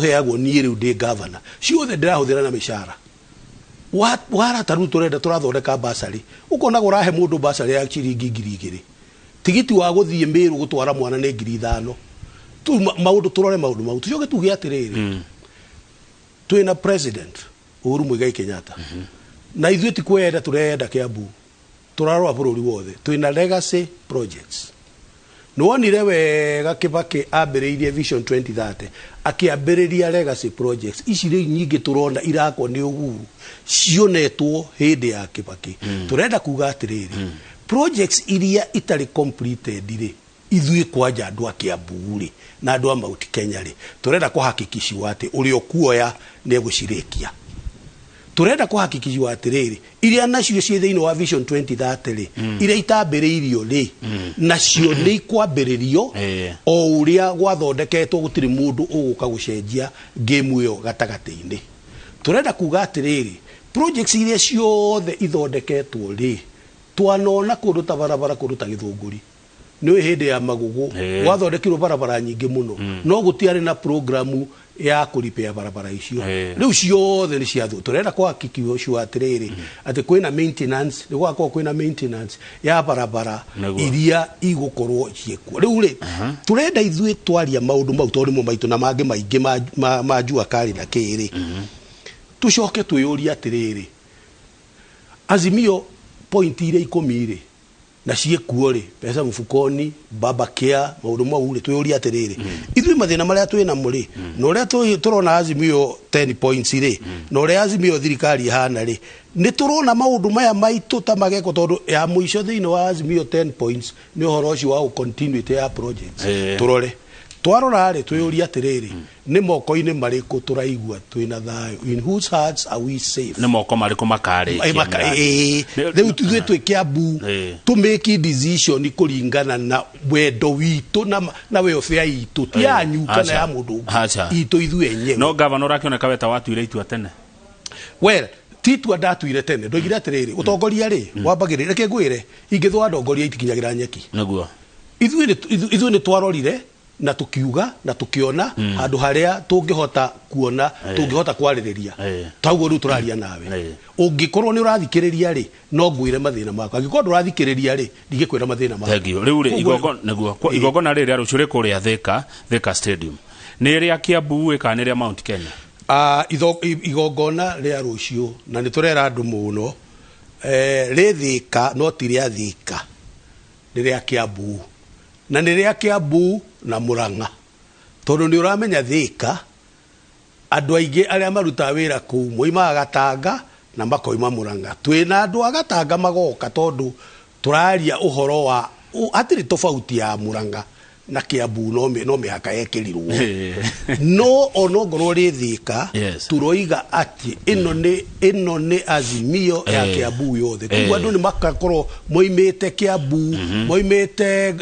Tũheagwo niĩ rĩu ndĩ gavana ciothe ndĩrahũthĩra na mĩcara. Wara ta rĩu tũrenda tũrathondeka basarĩ, ũkona ũrahe mũndũ basarĩ ya ciringi 2000, tigiti wa gũthiĩ Mĩrũ gũtwara mwana nĩ 5000. Tu maũndũ tũrore maũndũ mau, tũcoke tuge atĩrĩrĩ, twĩna President Uhuru Muigai Kenyatta na ithuĩ ti kwenda tũrenda Kiambu, tũrarora bũrũri wothe. Twĩna legacy projects. Nĩwonire wega Kibaki ambĩrĩirie Vision 2030, akĩambĩrĩria legacy projects ici rĩu nyingĩ tũrona irakwo nĩ Uhuru cionetwo hĩndĩ ya Kibaki. Tũrenda kuga atĩrĩrĩ, projects iria itarĩ completed rĩ, ithuĩ kwanja andũ a Kiambu rĩ na andũ a Mount Kenya rĩ, tũrenda kũhakikiciwo atĩ ũrĩa ũkuoya nĩ egũcirĩkia. Tũrenda kũhakikiciwo atĩrĩrĩ, iria nacio ciĩ thĩinĩ wa Vision 2030 rĩ, iria itambĩrĩirio rĩ, nacio nĩ ikwambĩrĩrio o ũrĩa gwathondeketwo. Gũtirĩ mũndũ ũgũka gũcenjia game ĩyo gatagatĩ-inĩ. Tũrenda kuga atĩrĩrĩ, projects iria ciothe ithondeketwo rĩ, twanona kũndũ ta barabara, kũndũ ta Gĩthũngũri, nĩ hĩndĩ ya Magugu gwathondekirwo barabara nyingĩ mũno, no gũtiarĩ na programu ya kũripĩa barabara icio. Rĩu ciothe nĩ ciathũ. Tũrenda kũhakikio atĩrĩrĩ, atĩ kwĩna maintenance, nĩ gũgakorwo kwĩna maintenance ya barabara iria igũkorwo ciĩkuo. Rĩu rĩ, tũrenda ithuĩ twaria maũndũ mau, tondũ nĩmo maitũ na mangĩ maingĩ ma jua kali na kĩrĩ, tũcoke twĩyũrie atĩrĩrĩ, Azimio point iria 10 rĩ na ciĩkuo rĩ, pesa mfukoni, baba care, maũndũ mau rĩ, twĩyũrie atĩrĩrĩ, ithuĩ mathĩna marĩa twĩ namo rĩ, na ũrĩa tũrona Azimio 10 points rĩ, na ũrĩa Azimio thirikari ĩhana rĩ, nĩ tũrona maũndũ maya maitũ ta magekwo, tondũ ya mũico thĩinĩ wa Azimio 10 points nĩ ũhoro ũcio wa continuity ya projects. Tũrore, twarora rĩ, twĩyũrie atĩrĩrĩ, nĩ moko-inĩ marĩkũ tũraigua twĩna thayũ? In whose hearts are we safe? Nĩ moko marĩkũ makarĩkia mĩradi? Rĩu ithuĩ twĩ Kiambu tũ make decision kũringana na wendo witũ na welfare itũ, ti yanyu kana ya mũndũ ũngĩ, itũ ithuĩ enyewe. No gavana, ũrakĩoneka we ta watuire itua tene. Well, ti itua ndatuire tene. Ndoigire atĩrĩrĩ, ũtongoria rĩ wambagĩrĩria, reke ngwĩre, ingĩthũa ndongoria itikinyagĩra nyeki. Ithuĩ nĩ twarorire na tukiuga na tukiona handũ harĩa tũngĩhota kuona, tũngĩhota kwarĩrĩria. Taguo rĩu tũraria nawe. Ũngĩkorwo nĩ ũrathikĩrĩria rĩ, no ngwĩre mathĩna makwa. Angĩkorwo ndũrathikĩrĩria rĩ, ndingĩkwĩra mathĩna makwa. Thank you. Rĩu rĩ, nĩguo igongona rĩrĩ rĩa rũciũ rĩ kũrĩa Thika, Thika Stadium, nĩ rĩa Kiambu ĩ kana nĩ rĩa Mount Kenya? Ah, igongona rĩa rũciũ, na nĩ tũrera andũ mũno, rĩ Thika, no ti rĩa Thika, nĩ rĩa Kiambu, na nĩ rĩa Kiambu na Murang'a, tondũ nĩ ũramenya Thika andũ aingĩ arĩa marutaga wĩra kũu moimaga Gatanga na makoima Murang'a. Twĩna andũ a Gatanga magoka, tondũ tũraria ũhoro wa hatirĩ tofauti ya Murang'a na Kiambu, no mĩhaka yekĩrirwo, no onongorwo rĩ Thika, turoiga atĩ ĩno nĩ Azimio ya Kiambu yothe. Koguo andũ nĩ makakorwo moimĩte Kiambu, moimĩte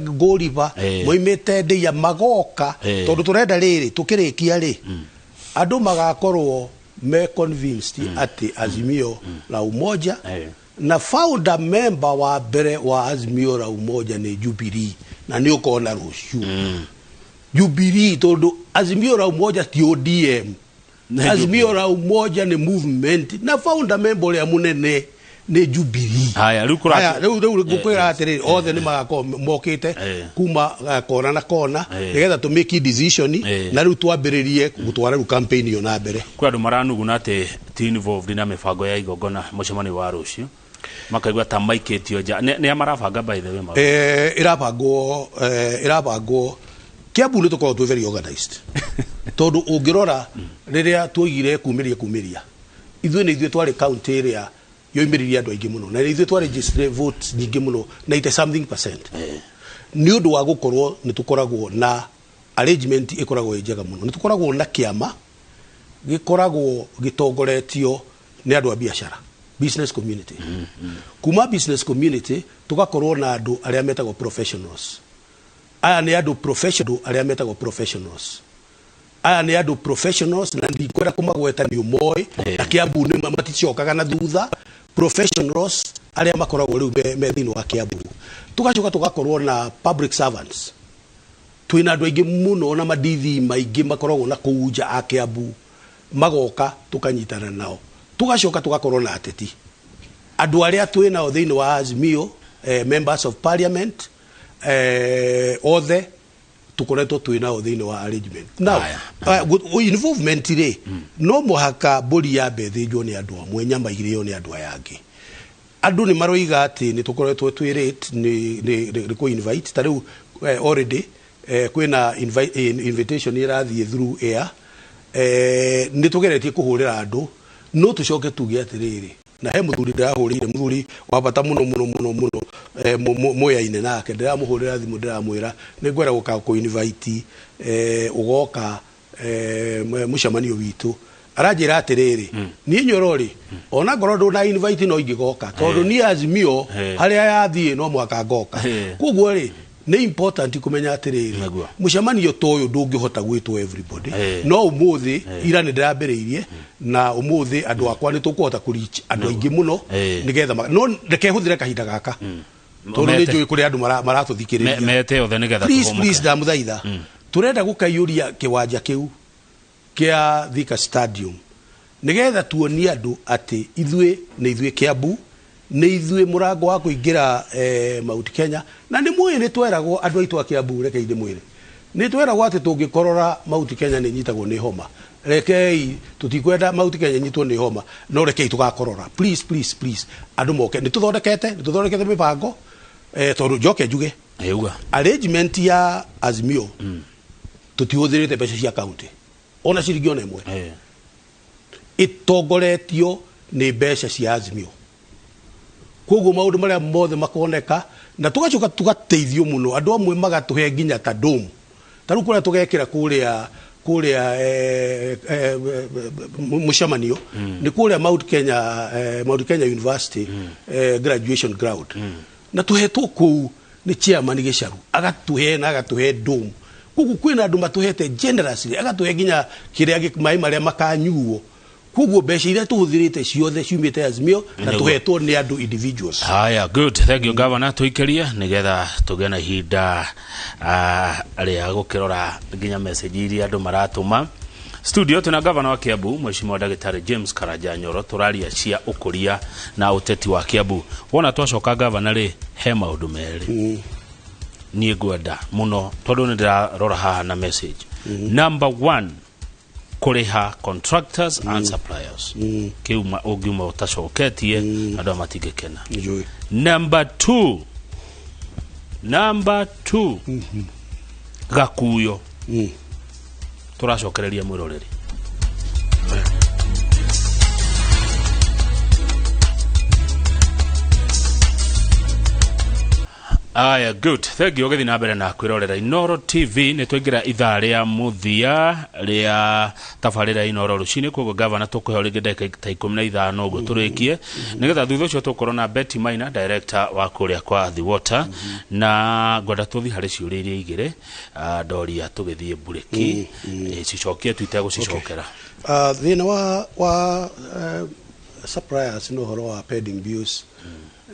Ngũriba, moimĩte Ndĩia, magoka, tondũ tũrenda rĩrĩ tũkĩrĩkia rĩ, andũ magakorwo me convinced atĩ Azimio la Umoja na founder member wa mbere wa Azimio la Umoja nĩ Jubilee, na nĩ ũkona rũciũ Jubilee, tondũ Azimio la Umoja ti ODM. Nĩ Azimio la Umoja nĩ movement na founder member ũrĩa mũnene nĩ Jubilee. Haya, rĩu Haya, rĩu ngũkwĩra atĩrĩrĩ, othe nĩ magakorwo mokĩte kuma kona na kona, nĩgetha tũ make decision na rĩu twambĩrĩrie gũtwara rĩu campaign ĩyo na mbere. Kwĩ andũ maranuguna atĩ ti involved na mĩbango ya igongona, mũcemanio wa rũciũ, makaigua ta maikĩtio nja. Nĩ a marabanga, by the way, maũndũ? Ĩrabangwo Kiambu nĩ tũkoragwo twĩ very organized, tondũ ũngĩrora rĩrĩa tuoigire kumĩria ithuĩ nĩ ithuĩ twarĩ county ĩrĩa yoimĩririe andũ aingĩ mũno, na nĩ ithuĩ twaregister votes nyingĩ mũno, 90 something percent, nĩ ũndũ wa gũkorwo nĩ tũkoragwo na arrangement ĩkoragwo ĩ njega mũno. Nĩ tũkoragwo na kĩama gĩkoragwo gĩtongoretio nĩ andũ a biacara, business community. Kuma business community tũgakorwo na andũ arĩa metagwo professionals. Aya nĩ andũ professional, arĩa metagwo professionals. Aya nĩ andũ professionals na ndikwenda kũmagweta, nĩ ũmoĩ, na Kiambu nĩ maticokaga na thutha. Professionals arĩa makoragwo rĩu me thĩinĩ wa Kiambu. Tũgacoka tũgakorwo na public servants. Twĩna andũ aingĩ mũno na madithi maingĩ makoragwo na kũu nja a Kiambu, magoka tũkanyitana nao, tũgacoka tũgakorwo na ateti andũ arĩa twĩ nao thĩinĩ wa Azimio, members of parliament othe tũkoretwo twĩ nao thĩinĩ wa arrangement. Now, Aya. Involvement rĩ, no mũhaka mbũri yambe ĩthĩnjwo nĩ andũ amwe, nyama irĩo nĩ andũ aya angĩ. Andũ nĩ maroiga atĩ nĩ tũkoretwo twĩ late nĩ kũ invite. Ta rĩu already kwĩna invitation ĩrathiĩ through air. Nĩ tũgeretie kũhũrĩra andũ, no tũcoke tuge atĩrĩrĩ, na he mũthuri ndĩrahũrĩire, mũthuri wa bata mũno mũno mũno mũno, mũyaine nake, ndĩramũhũrĩra thimũ, ndĩramwĩra nĩ ngwenda gũka kũ invite ũgoka mũcemanio witũ. Aranjĩra atĩrĩrĩ, niĩ Nyoro rĩ, ona ngorwo ndũna invite no ingĩgoka, tondũ niĩ Azimio harĩa yathiĩ no mũhaka ngoka. Koguo rĩ, nĩ important kũmenya atĩrĩrĩ, mũcemanio ta ũyũ ndũngĩhota gwĩtwo everybody. No ũmũthĩ, ira nĩ ndĩrambĩrĩirie, na ũmũthĩ andũ akwa nĩ tũkũhota kũ reach andũ aingĩ mũno, nĩgetha no reke hũthĩre kahinda gaka, tondũ nĩ njũĩ kũrĩ andũ maratũthikĩrĩria. Mete othe nĩgetha Please, tũhũmũke. please, ndamũthaitha, tũrenda gũkaiyũria kĩwanja kĩu kĩa Thika Stadium, nĩgetha tuonie andũ atĩ ithuĩ nĩ ithuĩ Kiambu, nĩ ithuĩ mũrango wa kũingĩra Mount Kenya. Na nĩ mũĩ nĩ tweragwo andũ aitũ a Kiambu, rekei ndĩmwĩre, nĩ tweragwo atĩ tũngĩkorora Mount Kenya nĩ nyitagwo nĩ homa. Rekei, tũtikwenda Mount Kenya nyitwo nĩ homa, no rekei tũgakorora. Please, please, please, andũ moke. Nĩ tũthondekete mĩbango, tondũ njoke njuge, Ĩuga. arrangement ya Azimio, tũtihũthĩrĩte mbeca cia county ona ciringi ona ĩmwe. Ĩtongoretio nĩ mbeca cia Azimio. Koguo maũndũ marĩa mothe makoneka, na tũgacoka tũgateithio mũno, andũ amwe magatũhe nginya ta dome, ta rĩu kũrĩa tũgekĩra kũrĩa mũcemanio nĩ kũrĩa Mount Kenya University graduation ground, na tũhetwo kũu nĩ chairman Gĩcaru, agatũhe na agatũhe dome. Koguo kwĩna andũ matũhete generously, agatũhe nginya kĩrĩa maĩ marĩa makanyuo. Koguo mbeca iria tũhũthĩrĩte ciothe ciumĩte Azimio na tũhetwo nĩ andũ individuals. Haya, good, thank you, governor. Tuikirie nigetha tũgĩe na ihinda rĩa gũkĩrora nginya message iria andũ maratũma. Studio tuna governor wa Kiambu, Mheshimiwa Ndagĩtarĩ James Karanja Nyoro. Tũraria cia ũkũria na ũteti wa Kiambu. Wona twacoka, governor rĩ, he maũndũ merĩ niĩ ngwenda mũno, tondũ nĩ ndĩrarora haha na message. Number one, kũrĩha contractors and suppliers. Kĩu ũngiuma ũtacoketie, andũ aya matingĩkena. Njũĩ. Number two, gakuyo. Tũracokereria mwĩroreri. Aya, good, thank you. Ũgĩthiĩ na mbere na kwĩrorera Inoro TV, nĩ twaingĩra ithaa rĩa mũthia rĩa tabarĩra Inoro rũcinĩ. Koguo gavana, tũkũheo rĩngĩ ndagĩka ta 15 ũguo tũrĩkie, nĩgetha thutha ũcio tũkorwo na Betty Maina, director wa kũrĩa kwa The Water. Na ngwenda tũthiĩ harĩ ciũria iria igĩrĩ ndoria tũgĩthiĩ mburĩki. Cicokie tu itegũcicokera. Thĩna wa suppliers nĩ ũhoro wa pending bills.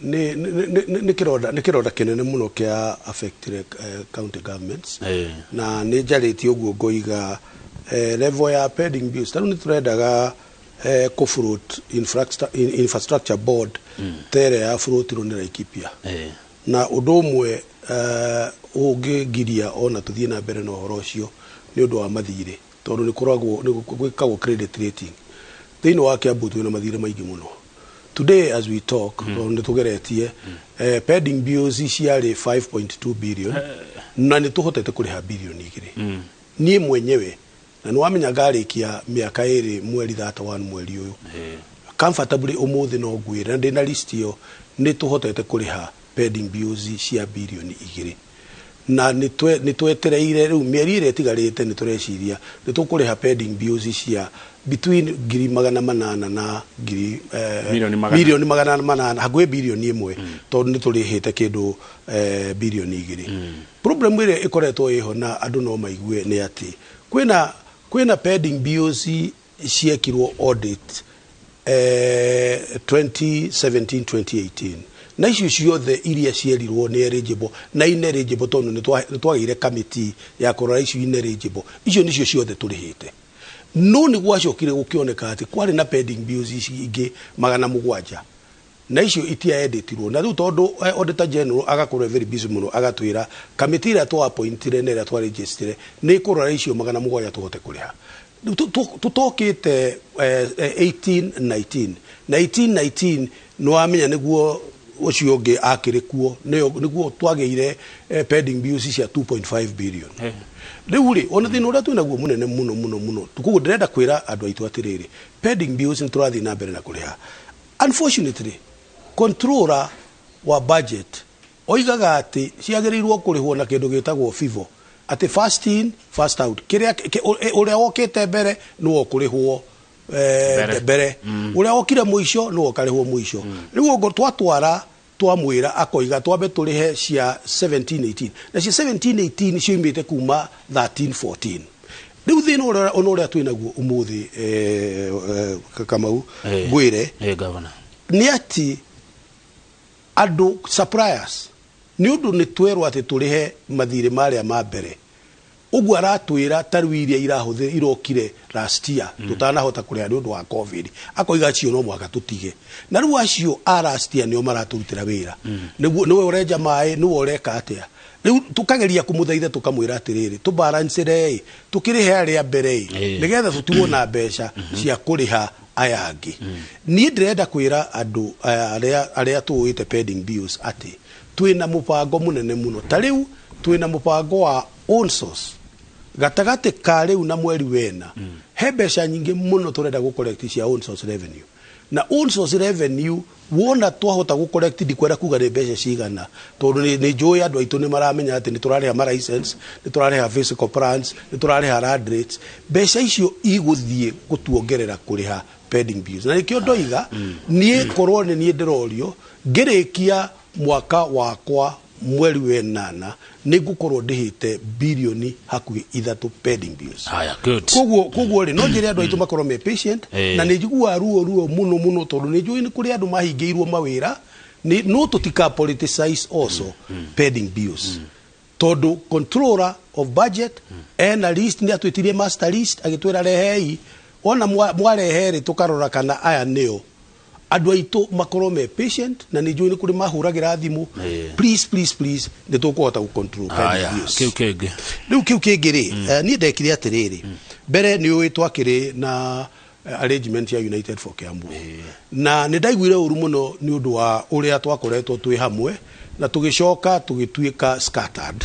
Nĩ kĩronda kĩnene mũno kĩa affected county governments. Na nĩ njarĩtie ũguo ngoiga, level ya pending bills, tarĩu nĩ tũrendaga kũ float infrastructure board ta ĩrĩa ya floatirwo nĩ Laikipia. Na ũndũ ũmwe ũngĩgiria ona tũthiĩ na mbere na ũhoro ũcio nĩ ũndũ wa mathirĩ, tondũ nĩ kũragwo nĩ gwĩkagwo credit rating. Thĩinĩ wa Kiambu twĩna mathirĩ maingĩ mũno. Today as we talk, tondũ nĩ tũgeretie, pending bills ciarĩ 5.2 billion, na nĩ tũhotete kũrĩha bilioni 2 niĩ mwenyewe. Na nĩ wamenya ngarĩkia mĩaka 2 mweri 31 mweri ũyũ. Comfortably ũmũthĩ no ngwĩre, na ndĩna list ĩyo, nĩ tũhotete kũrĩha pending bills cia bilioni 2, na nĩ twetereire rĩu mĩeri ĩrĩa ĩtigarĩte, nĩ tũreciria nĩ tũkũrĩha pending bills cia between 800,000 na ngiri Milioni magana. 800,000,000, hakuhĩ bilioni 1, tondũ nĩ tũrĩhĩte kĩndũ bilioni 2. Problem ĩrĩa ĩkoretwo ĩho na andũ no maigue nĩ atĩ kwĩna pending bills ciekirwo audit 2017 2018. Na icio ciothe iria cierirwo nĩ eligible na ineligible, tondũ nĩ twagĩire committee ya kũrora icio ineligible, icio nĩcio ciothe tũrĩhĩte. No nĩ gwacokire gũkĩoneka atĩ kwarĩ na pending bills ici ingĩ 700, na icio itiaendetirwo. Na rĩu tondũ auditor general agakorwo very busy mũno, agatwĩra kamĩtĩ ĩrĩa twa-appointire na ĩrĩa twaregistire nĩ ĩkũrora icio 700 tũhote kũrĩha. Rĩu tũtokĩte 18 19 na 18 19, nĩ wamenya nĩguo ũcio ũngĩ akĩrĩ kuo, nĩguo twagĩire pending bills cia 2.5 billion. Rĩu rĩ, ona thĩna ũrĩa twĩnaguo mũnene mũno mũno mũno, koguo ndĩrenda kwĩra andũ aitũ atĩrĩrĩ, pending bills nĩ tũrathiĩ na mbere na kũrĩha. Unfortunately, controller wa budget oigaga atĩ ciagĩrĩirwo kũrĩhwo na kĩndũ gĩtagwo FIFO, atĩ first in first out, kĩrĩa ũrĩa wokĩte mbere nĩwe ũkũrĩhwo Mbere. Mbere, ũrĩa wokire mũico nĩwe ũkarĩhwo mũico. Rĩu ũguo twatwara twamwĩra, akoiga twambe tũrĩhe cia 17 18, na cia 17 18 cioimĩte kuma 13 14. Rĩu thĩna ũrĩa ona ũrĩa twĩnaguo ũmũthĩ, Kamau, ngwĩre Governor. Nĩ atĩ andũ suppliers, nĩ ũndũ nĩ twerwo atĩ tũrĩhe mathirĩ marĩa ma mbere, ũguo aratwĩra ta rĩu iria irahũthĩ irokire last year tũtanahota kũrĩha nĩ ũndũ wa COVID, akoiga acio no mũhaka tũtige. Na rĩu acio a last year nĩo maratũrutĩra wĩra, nĩguo nĩwe ũrenja maĩ, nĩwe ũreka atĩa. Rĩu tũkageria kũmũthaitha, tũkamwĩra atĩrĩrĩ, tũbalancĩre ĩ, tũkĩrĩhe arĩa mbere ĩ, nĩgetha tũtigwo na mbeca cia kũrĩha aya angĩ. Niĩ ndĩrenda kwĩra andũ aya arĩa tũĩte pending bills atĩ twĩna mũbango mũnene mũno. Ta rĩu twĩna mũbango wa own source gatagatĩ ka rĩu na mweri wena. He mbeca nyingĩ mũno tũrenda gũ collect cia own source revenue, na own source revenue wona twahota gũ collect, ndikwenda kuga nĩ mbeca cigana, tondũ nĩ njũĩ andũ aitũ nĩ maramenya atĩ nĩ tũrarĩha ma license, nĩ tũrarĩha physical plans, nĩ tũrarĩha land rates. Mbeca icio igũthiĩ gũtuongerera kũrĩha pending bills. Na nĩkĩo ndoiga niĩ korwo nĩ niĩ ndĩrorio, ngĩrĩkia mwaka wakwa mweri wenana nĩ ngũkorwo ndĩhĩte birioni hakuhĩ 3 pending bills. Haya, good. Koguo rĩ, no njĩre andũ aitũ makorwo me patient. Na nĩ njiguaga ruo ruo mũno mũno, tondũ nĩ njũĩ nĩ kũrĩ andũ mahingĩirwo mawĩra. No tũtika politicize also pending bills, tondũ controller of budget ena list, nĩ atwĩtirie master list, agĩtwĩra rehei, wona mwarehe rĩ, tũkarora kana aya nĩo. Andũ aitũ makorwo me patient, na nĩ njũĩ nĩ kũrĩ mahũragĩra thimũ. Please, please, please, nĩ tũkũhota gũ control pending Haya, bills. Kĩu kĩngĩ. Rĩu kĩu kĩngĩ rĩ, niĩ ndekire atĩrĩrĩ, mbere nĩ ũĩ twakĩrĩ na arrangement ya United for Kiambu, na nĩ ndaiguire ũru mũno nĩ ũndũ wa ũrĩa twakoretwo twĩ hamwe na tũgĩcoka tũgĩtuĩka scattered.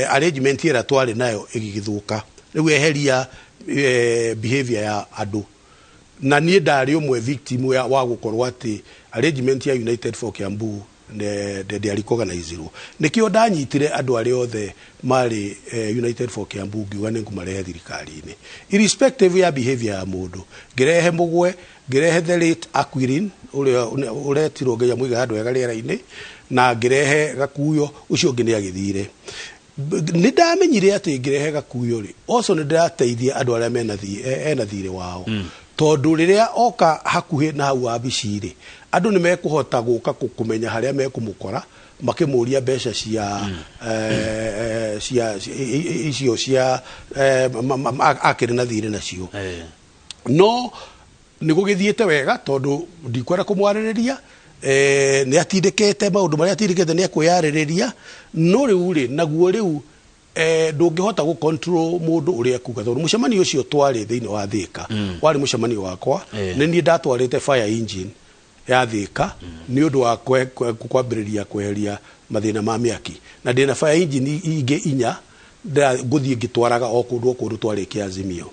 Arrangement ĩrĩa twarĩ nayo ĩgĩgĩthũka. Rĩu eheria behavior ya andũ, na niĩ ndarĩ ũmwe victim wa gũkorwo atĩ arrangement ya United for Kiambu ndĩarikoganizirwo. Nĩkĩo ndanyitire andũ arĩa othe marĩ United for Kiambu, ngiuga nĩ ngũmarehe thirikari-inĩ irrespective ya behavior ya mũndũ. Ngĩrehe mũgwe, ngĩrehe the late Aquirin ũrĩa ũretirwo nginya mũiga handũ hega rĩera-inĩ, na ngĩrehe Gakuyo ũcio ũngĩ nĩ agĩthire. Nĩ ndamenyire atĩ ngĩrehe Gakuyo rĩ, also nĩ ndĩrateithia andũ arĩa mena ena thirĩ wao, tondũ rĩrĩa oka hakuhĩ na hau wabici rĩ, andũ nĩ mekũhota gũka kũmenya harĩa mekũmũkora makĩmũria mbeca cia cia icio cia akĩrĩ na thirĩ nacio. No nĩ gũgĩthiĩte wega, tondũ ndikwenda kũmwarĩrĩria, nĩ atindĩkĩte maũndũ marĩa atindĩkĩte, nĩ ekwĩyarĩrĩria. No rĩu rĩ, naguo rĩu ndũngĩhota gũ control mũndũ ũrĩa ekuga, tondũ mũcemanio ũcio twarĩ thĩinĩ wa Thĩka warĩ mũcemanio wakwa. Nĩ niĩ ndatwarĩte fire engine ya Thĩka nĩ ũndũ wa kwambĩrĩria kweheria mathĩna ma mĩaki, na ndĩna fire engine ingĩ inya ngũthiĩ ngĩtwaraga o kũndũ o kũndũ twarĩkia Azimio.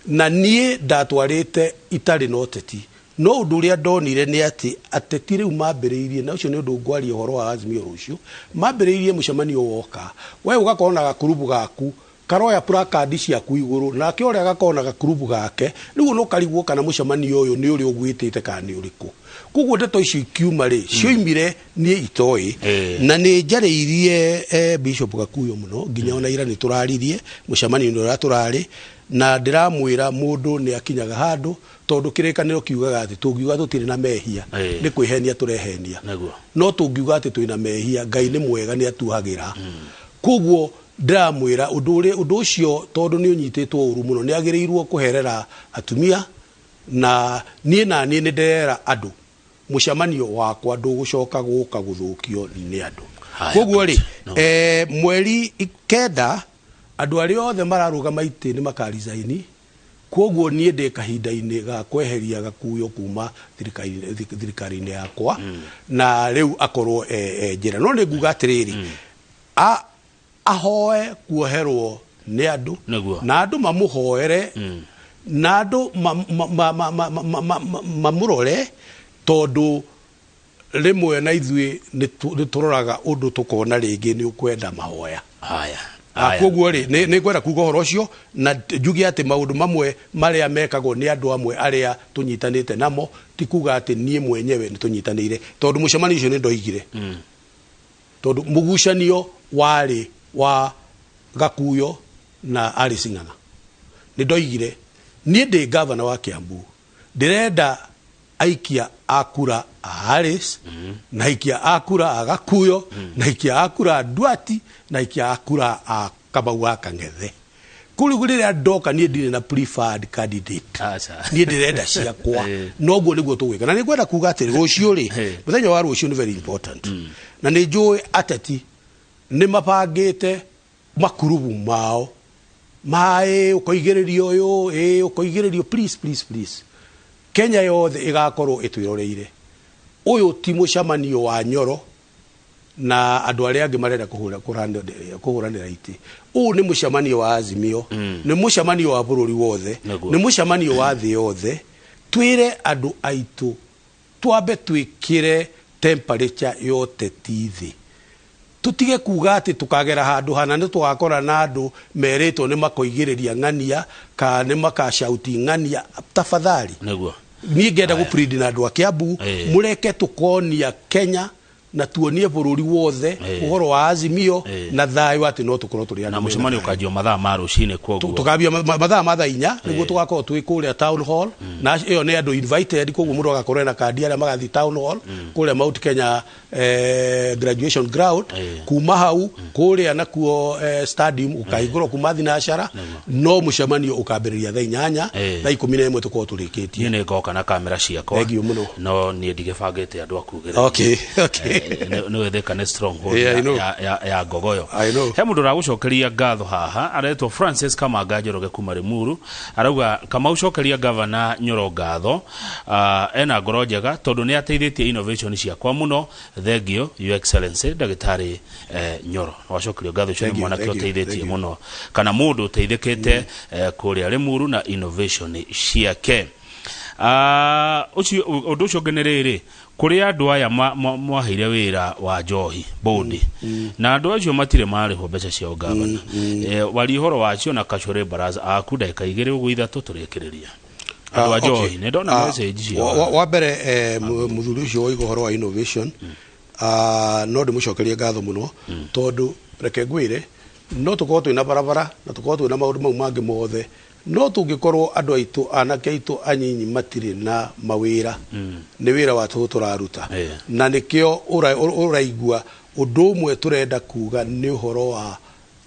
Na niĩ ndatwarĩte itarĩ na ũteti, no ũndũ ũrĩa ndonire nĩ atĩ ateti rĩu mambĩrĩirie, na ũcio nĩ ũndũ ngwaria ũhoro wa Azimio rũciũ, mambĩrĩirie mũcemanio woka, we ũgakorwo na gakurubu gaku. Karoya placard ciaku igũrũ, nake ũrĩa agakorwo na gakurubu gake. Rĩu no karigwo kana mũcemanio ũyũ nĩ ũrĩa ũgwĩtĩte kana nĩ ũrĩkũ. Koguo ndeto icio ikiuma rĩ, cioimire niĩ itoĩ. Na nĩ njarĩirie Bishop Gakuyo mũno, nginya ona ira nĩ tũraririe mũcemanio-inĩ ũrĩa tũrarĩ, na ndĩramwĩra mũndũ nĩ akinyaga handũ, tondũ kĩrĩkanĩro kiugaga atĩ tũngiuga tũtirĩ na mehia, nĩ kwĩhenia tũrehenia. No tũngiuga atĩ twĩna mehia, Ngai nĩ mwega, nĩ atuhagĩra. Koguo ndĩramwĩra ũndũ ũcio, tondũ nĩ ũnyitĩtwo ũru mũno, nĩ agĩrĩirwo kũherera atumia. Na niĩ na niĩ nĩ ndĩrera andũ mũcemanio wakwa ndũgũcoka gũka gũthũkio nĩ andũ. Koguo rĩ, mweri 9 andũ arĩa othe mararũgama itĩ nĩ makarizaini. Koguo niĩ ndĩ kahinda-inĩ ga kweheria Gakuyo kuma thirikari-inĩ yakwa, na rĩu akorwo njĩra. No nĩ nguga atĩrĩrĩ, ahoe kuoherwo nĩ andũ, na andũ mamũhoere, na andũ mamũrore, tondũ rĩmwe na ithuĩ nĩ tũroraga ũndũ tũkona rĩngĩ nĩ ũkwenda mahoya. Koguo rĩ, nĩ ngwenda kuga ũhoro ũcio, na njuge atĩ maũndũ mamwe marĩa mekagwo nĩ andũ amwe arĩa tũnyitanĩte namo, ti kuga atĩ niĩ mwenyewe nĩ tũnyitanĩire, tondũ mũcemanio ũcio nĩ ndoigire, tondũ mũgucanio warĩ wa Gakuyo na Alice Ng'ang'a. Nĩ ndoigire niĩ ndĩ gavana wa Kiambu, ndĩrenda aikia a kura a Alice, na aikia a kura a Gakuyo, na aikia a kura a Nduati, na aikia a kura a Kamau wa Kang'ethe. Kũu rĩrĩa ndoka niĩ ndirĩ na preferred candidate, niĩ ndĩrenda ciakwa. Noguo nĩguo tũgwĩka. Na nĩ ngwenda kuga atĩrĩ, rũciũ rĩ, mũthenya wa rũciũ nĩ very important, na nĩ njũĩ ateti nĩ mabangĩte makurubu mao maĩ, ũkoigĩrĩrio ũyũ, ĩ ũkoigĩrĩrio. Please, please, please, Kenya yothe ĩgakorwo ĩtwĩroreire. Ũyũ ti mũcemanio wa Nyoro na andũ arĩa angĩ marenda kũhũranĩra itĩ. Ũyũ nĩ mũcemanio wa Azimio, nĩ mũcemanio wa bũrũri wothe, nĩ mũcemanio wa thĩ yothe. Twĩre andũ aitũ twambe twĩkĩre temperature ya ũteti thĩ, tũtige kuga atĩ tũkagera handũ hana nĩ tũgakora na andũ merĩtwo nĩ makoigĩrĩria ng'ania kana nĩ makacauti ng'ania. Tafadhali, niĩ ngenda gũ na andũ a Kiambu, mũreke tũkonia Kenya na tuonie bũrũri wothe ũhoro wa Azimio na thayũ, atĩ no tũkorwo tũrĩ andũ na mũcemanio ũkanjio mathaa ma rũcinĩ koguo. Tũkambia mathaa ma thaa 4, nĩguo tũgakorwo twĩ kũrĩa town hall, na ĩyo nĩ andũ invited. Koguo mũndũ agakorwo ena kandi, arĩa magathiĩ town hall kũrĩa Mount Kenya graduation ground. Kuma hau kũrĩa nakuo stadium ũkahingũrwo kuma thinacara, no mũcemanio ũkambĩrĩria thaa 8. Thaa 11 tũkorwo tũrĩkĩtie. Niĩ nĩ ngoka na kamera ciakwa. Thank you mũno. No niĩ ndigĩbangĩte andũ akugĩrĩria. Nĩ Thika nĩ stronghold Yeah, I know. ya Ngogoyo. I know. He mũndũ ũragũcokeria ngatho haha, aretwo Francis Kamanga Njoroge kuma Limuru. Arauga, "Kamau, cokeria gavana Nyoro ngatho, ena ngoro njega tondũ nĩ ateithĩtie innovation ciakwa mũno. Thank you, Your Excellency Ndagĩtarĩ Nyoro." Wacokerio ngatho ũcio nĩ mwanake ũteithĩtie mũno, kana mũndũ ũteithĩkĩte kũrĩa Limuru na innovation ciake. Ũcio ũndũ ũcio ũngĩ nĩ rĩrĩ, kũrĩ andũ aya mwaheire wĩra wa njohi board, na andũ acio matirĩ marĩhwo mbeca ciao. Gavana, warie ũhoro wacio na kacũrĩ baraza aku ndagĩka 2 ũguo 3 tũrĩkĩrĩria. Andũ a njohi, nĩ ndona message ciao. Wa mbere, mũthuri ũcio woiga ũhoro wa innovation, no ndĩmũcokerie ngatho mũno, tondũ reke ngwĩre, no tũkorwo twĩna barabara na tũkorwo twĩna maũndũ mau mangĩ mothe, no tũngĩkorwo andũ aitũ, anake aitũ anyinyi matirĩ na mawĩra, nĩ wĩra wa tũhũ tũraruta. Na nĩkĩo ũraigua ũndũ ũmwe tũrenda kuga nĩ ũhoro wa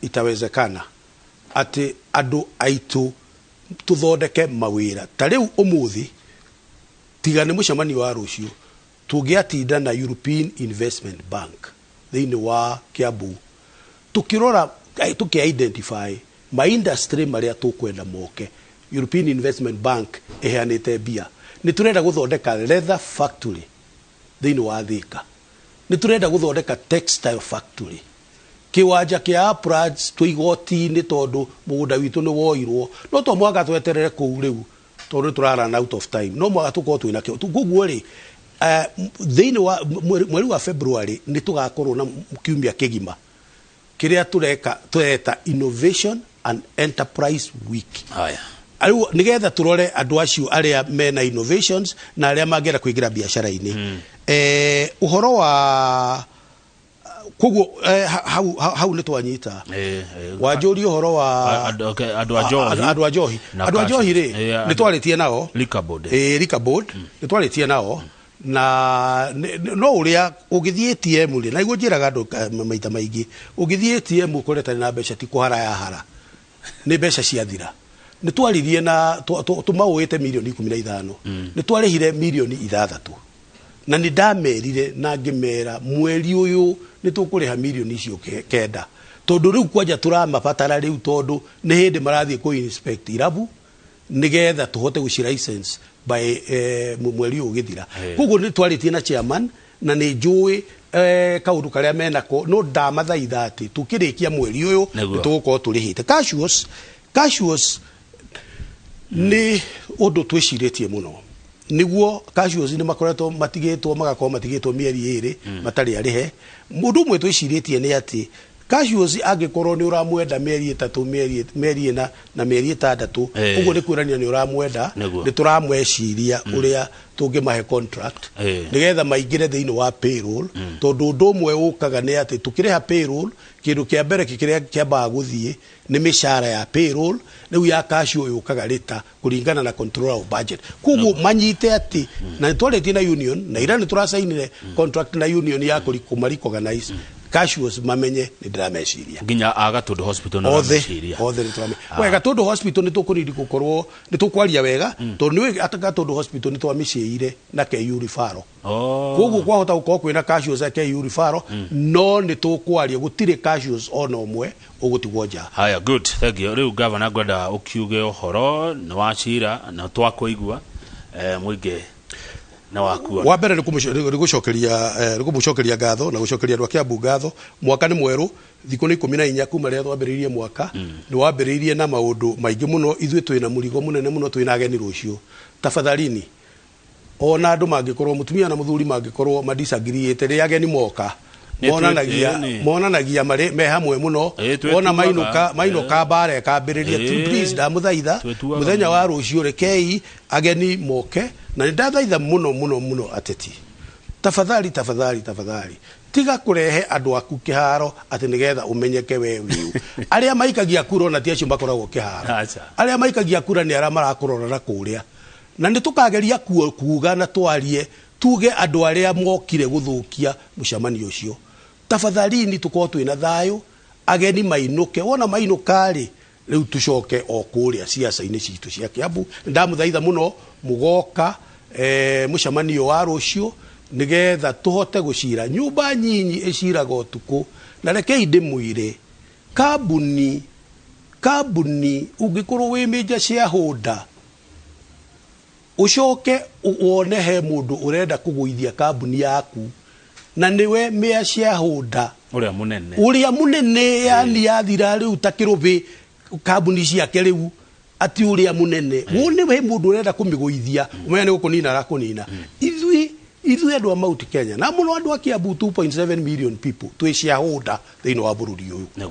itawezekana, atĩ andũ aitũ tũthondeke mawĩra. Ta rĩu ũmũthĩ, tiga nĩ mũcemanio wa rũciũ, tũngĩatinda na European Investment Bank thĩinĩ wa Kiambu tukirora, tuki identify ma industry marĩa tũkwenda moke. European Investment Bank ĩheanĩte mbia. Nĩ tũrenda gũthondeka leather factory thĩinĩ wa Thika, nĩ tũrenda gũthondeka textile factory kiwanja kia Uplands. Twĩ igoti-inĩ tondũ mũgũnda witũ nĩ woirwo, no to mũhaka tweterere kũu rĩu, tondũ tũra run out of time. No mũhaka tũkorwo twĩ nakĩo. Koguo rĩ, thĩinĩ wa mweri wa February nĩ tũgakorwo na kiumia kĩgima kĩrĩa tũreka tũreta innovation and Enterprise Week. Haya. Rĩu nĩgetha tũrore andũ acio arĩa mena innovations na arĩa mangĩenda kũingĩra biacara-inĩ. Ũhoro wa koguo hau nĩ twanyita. Wanjũria ũhoro wa Andũ a njohi. Andũ a njohi. Na Andũ a cash. njohi rĩ, nĩ twarĩtie nao. Liquor Board. Liquor Board nĩ twarĩtie nao na no ũrĩa ũngĩthiĩ ATM rĩ, na niguo njĩraga andũ maita maingĩ, ũngĩthiĩ ATM ũkore tarĩ na mbeca, ti kũhara yahara, nĩ mbeca ciathira. Nĩ twaririe na tũmaũĩte mirioni 15, nĩ twarĩhire mirioni 6, na nĩ ndamerire na ngĩmera mweri ũyũ nĩ tũkũrĩha mirioni icio 9, tondũ rĩu kwanja tũramabatara rĩu, tondũ nĩ hĩndĩ marathiĩ kũ inspect irabu nĩgetha tũhote gũci license by mweri ũyũ ũgĩthira. Koguo nĩ twarĩtie na chairman na nĩ njũĩ kaũndũ karĩa menako, no ndamathaitha atĩ tũkĩrĩkia mweri ũyũ nĩ tũgũkorwo tũrĩhĩte. Casuals, casuals nĩ ũndũ twĩcirĩtie mũno, nĩguo casuals nĩ makoretwo matigĩtwo, magakorwo matigĩtwo mĩeri 2 matarĩ arĩhe. Mũndũ ũmwe twĩcirĩtie nĩ atĩ casuals angĩkorwo nĩ ũramwenda mĩeri 3, mĩeri 4 na mĩeri 6, ũguo nĩ kuonania nĩ ũramwenda. Nĩ tũramweciria ũrĩa tũngĩmahe contract nĩgetha maingĩre thĩinĩ wa payroll, tondũ ũndũ ũmwe ũkaga nĩ atĩ tũkĩrĩha payroll, kĩndũ kĩa mbere kĩrĩa kĩambaga gũthiĩ nĩ mĩcara ya payroll. Rĩu ya casual yũkaga rĩta kũringana na Controller of Budget. Koguo manyite atĩ na nĩ twarĩtie na union, na ira nĩ tũracainire contract na union ya kũma recognize casuals, mamenye nĩ ndĩrameciria. Nginya a Gatundu Hospital nĩ Othe. ũrameciria. Othe nĩ tũrame wega. Gatundu Hospital nĩ tũkũnidi gũkorwo nĩ tũkwaria wega, tondũ nĩ atĩ Gatundu Hospital nĩ twamĩciĩire na KU referral. Koguo kwahota gũkorwo kwĩna casuals a KU referral, no nĩ tũkwaria, gũtirĩ casuals ona ũmwe ũgũtigwo nja. Haya, good, thank you. Rĩu gavana, ngwenda ũkiuge ũhoro nĩ wa cira na twakũigua mũingĩ nĩ wakuona. Wa mbere nĩ kũmũcokeria ngatho na gũcokeria andũ a Kiambu ngatho. Mwaka nĩ mwerũ, thikũ nĩ 14 kuma rĩrĩa twambĩrĩirie mwaka. Nĩ wambĩrĩirie na maũndũ maingĩ mũno. Ithuĩ twĩna mũrigo mũnene mũno, twĩna ageni rũciũ. Tafadhalini, ona andũ mangĩkorwo, mũtumia na mũthuri mangĩkorwo madisagiriĩte, rĩrĩa ageni moka Nĩ monanagia monanagia marĩ me hamwe mũno. Twĩtuaga. Ona mainũka, mainũka mbara ĩkambĩrĩria. Please, ndamũthaitha, Twĩtuaga mũthenya mũno. wa rũciũ rekei ageni moke, na nĩ ndathaitha mũno mũno mũno ateti, tafadhali, tafadhali, tafadhali, tiga kũrehe andũ aku kĩharo atĩ nĩgetha ũmenyeke we wĩũ. Arĩa maikagia kura ona ti acio makoragwo kĩharo. Aca. Arĩa maikagia kura nĩ arĩa marakũrora na kũrĩa, na nĩ tũkageria kuga na twarie, tuge andũ arĩa mokire gũthũkia mũcemanio ũcio, tafadhalini, tũkorwo twĩna thayũ, ageni mainũke. Wona mainũka rĩ, rĩu tũcoke o kũrĩa ciaca-inĩ citũ cia Kiambu. Ndamũthaitha mũno mũgoka mũcemanio wa rũciũ nĩgetha tũhote gũcira. Nyũmba nyinyi ĩciraga ũtukũ, na rekei ndĩmwĩre, kambuni ũngĩkorwo wĩ major shareholder, ũcoke wone he mũndũ ũrenda kũgũithia kambuni yaku na nĩwe mĩa shareholder ũrĩa mũnene, ũrĩa mũnene, yani yathira rĩu ta kĩrũbĩ kambuni ciake rĩu, ati ũrĩa mũnene wone we mũndũ ũrenda kũmĩgũithia, ũmenye nĩ gũkũnina arakũnina. Ithuĩ andũ a Mount Kenya na mũno andũ a Kiambu, 2.7 million people, twĩ shareholder thĩinĩ wa bũrũri ũyũ.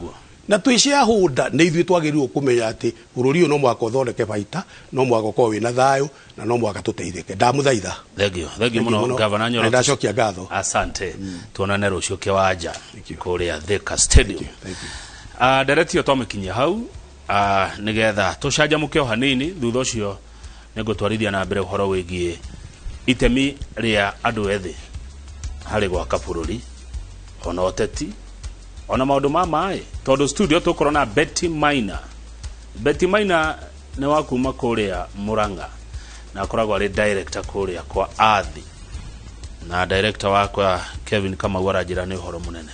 Na twĩ shareholder, nĩ ithuĩ twagĩrĩirwo kũmenya atĩ bũrũri ũyũ no mũhaka ũthondeke baita, no mũhaka ũkorwo wĩna thayũ, na no mũhaka tũteithĩke. Ndamũthaitha. Thank you, thank you mũno, gavana Na Nyoro. ndacokia ngatho. Asante, tuonane rũciũ kĩwanja Thank you. kũrĩa Thika Stadium. Thank you. Ndereti ĩyo twamĩkinyia hau nĩgetha tũcanjamũke o hanini. Thutha ũcio nĩngũtwarithia na mbere ũhoro wĩgiĩ itemi rĩa andũ ethĩ harĩ gwaka bũrũri, ona ũteti, ona maũndũ ma maĩ, tondũ studio tũkorwo na Betty Maina. Betty Maina nĩ wa kuma kũrĩa Murang'a na akoragwo arĩ director kũrĩa kwa Athi, na director wakwa Kevin Kamau aranjĩra nĩ ũhoro mũnene.